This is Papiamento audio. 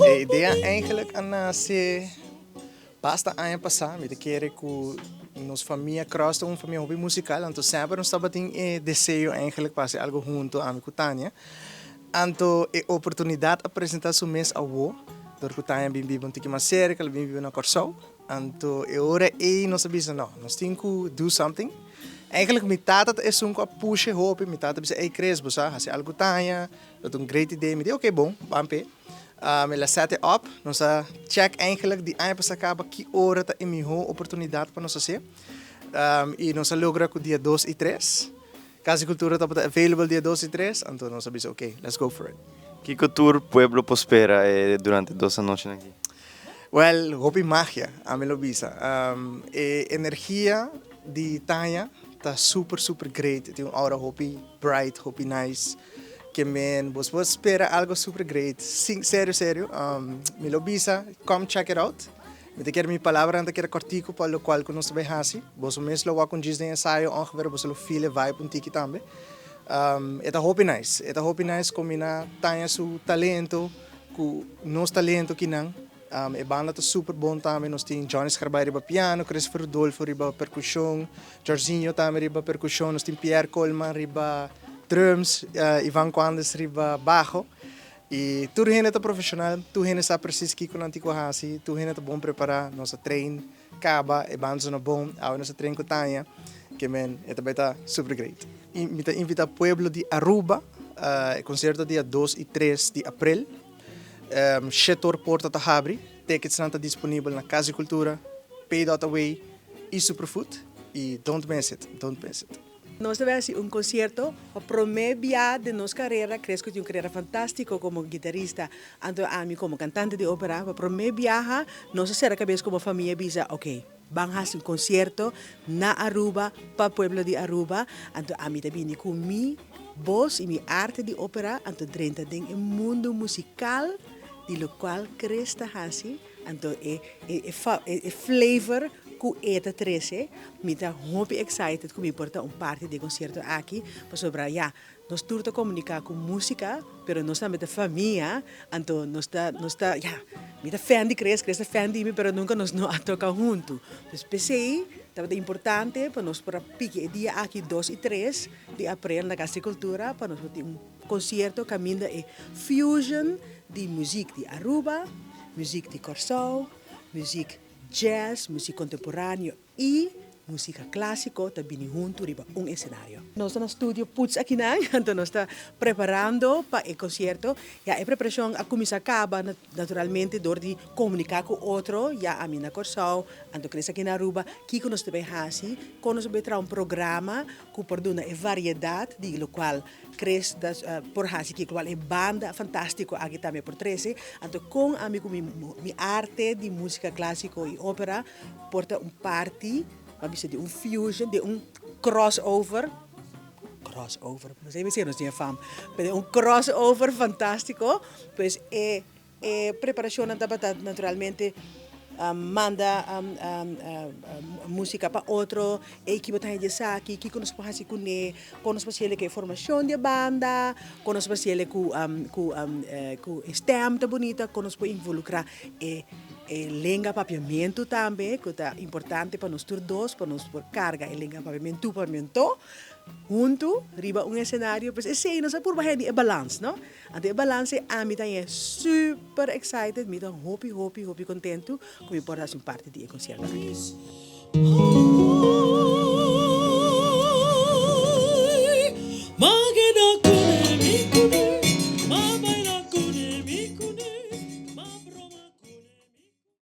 E idea eigenlijk a nace basta aña pasa. Mi ta kere cu nos famia Cross ta un famia hopi musical, anto semper nos tabatin e deseo eigenlijk pa haci algo hunto, ami cu Tania. Anto e oportunidad a presenta su mes awo, dor cu Tania bin biba un tiki mas cerca, el a bin biba na Corsou. Anto e ora ei nos a bisa no, nos tin cu do something. Eigenlijk mi tata ta esun cu a pusha e hopi, mi tata a bisa, ey Chris, bo sa haci algo cu Tania, lo ta un great idee. Mi di, ok bon, ban p'e. El a set e up, nos a check eigenlijk di aña pasa caba ki ora ta e miho oportunidad pa nos haci'e. Y nos a logra cu dia dos y tres. Cas di Cultura tabata available dia dos y tres, anto nos a bisa ok, let's go for it. Kico tur pueblo por spera durante dos anochinan aki? Well, hopi magia, ami lo bisa. E energia di Tanya ta super super great, e tin un aura hopi bright, hopi nice. Ke men bos por spera algo super great, sin serio serio, mi lo bisa, come check it out. Mi ta kere mi palabranan ta keda kòrtiku pa lokual ku nos ta bai hasi. Boso mes lo wak un djis den ensayo ongeveer boso lo feel e vibe un tiki tambe. E ta hopi nice, e ta hopi nice kombiná Tanya su talento ku nos talento kinan. E banda ta super bon tambe, nos tin Johnny Scarbay riba piano, Christopher Rudolfo riba perkushon, Jorginho tambe riba perkushon, nos tin Pierre Coleman riba drums, Ivan Quandes riba bajo. Y tur hende ta profesional, tur hende sa precies kico nan tin cu haci, tur hende ta bon prepara, nos a train caba, e banda sona bon, awe nos a train cu Tanya, ke men e ta bay ta super great. Y mi ta invita pueblo di Aruba, e concierto dia dos y tres di april, shetor porta ta habri, ticketsnan ta disponibel na Cas di Cultura, Pay Dot Away y Superfood, y don't miss it, don't miss it. Nos ta bai hasi un konsierto pa promé bia den nos karera. Cresco tin un karera fantástiko komo gitarista, anto ami komo kantante di ópera. Pa promé biaha nos a sera kabes komo famia i bisa, oke, ban hasi un konsierto na Aruba pa pueblo di Aruba. Anto ami ta bini ku mi bos i mi arte di ópera, anto drenta den e mundu musikal di lokual Chris ta hasi. Anto e e flavor ku e ta trese, mi ta hopi excited ku mi por ta un parti di e konsierto aki, pasobra ya, nos tur ta komuniká ku músika, pero nos tambe ta famia, anto nos ta, nos ta, ya, mi ta fan di Chris, Chris ta fan di mi, pero nunka nos no a toka huntu. Dus p'esei tabata importante pa nos por a piki e dia aki dos i tres di aprel na Kas di Kultura pa nos por tin un Konsierto kaminda e fusion di muzik di Aruba, muzik di Kòrsou, muzik jazz, muzik kontemporaneo i musika klásiko ta bini huntu riba un esenario. Nos ta na studio Puts akinan, anto nos ta preparando pa e konsierto. Ya e preparashon a kuminsá kaba naturalmente dor di komuniká ku otro, ya ami na Kòrsou, anto Chris aki na Aruba, kiko nos ta bai hasi, kon nos ta bai traha un programa ku por duna e variedat di lokual Chris ta por hasi kiko cual e banda fantastico aki tambe por trece. Anto con ami cu mi mi arte di musica clasico y opera por ta un parti, bo a bisa di un fusion, di un crossover, crossover, no sé si nos tin e fam, pero di un crossover fantastico, pues e E preparacionnan tabata naturalmente manda musica pa otro, ey kibo ta haña di esaki, kiko nos por haci cune, con nos por haciele cu e formacion di e banda, con nos por haciele cu cu e stem ta bunita, con nos por involucra e lenga papiamento tambe cu ta importante pa nos tur dos, pa nos por carga e lenga papiamento papiamento hunto riba un escenario, pues esey nos a purba haña di e balans, no. Anto e balanse ami ta haña super excited, mi ta hopi hopi hopi kontentu ku mi por hasi un parti di e konsierto aki.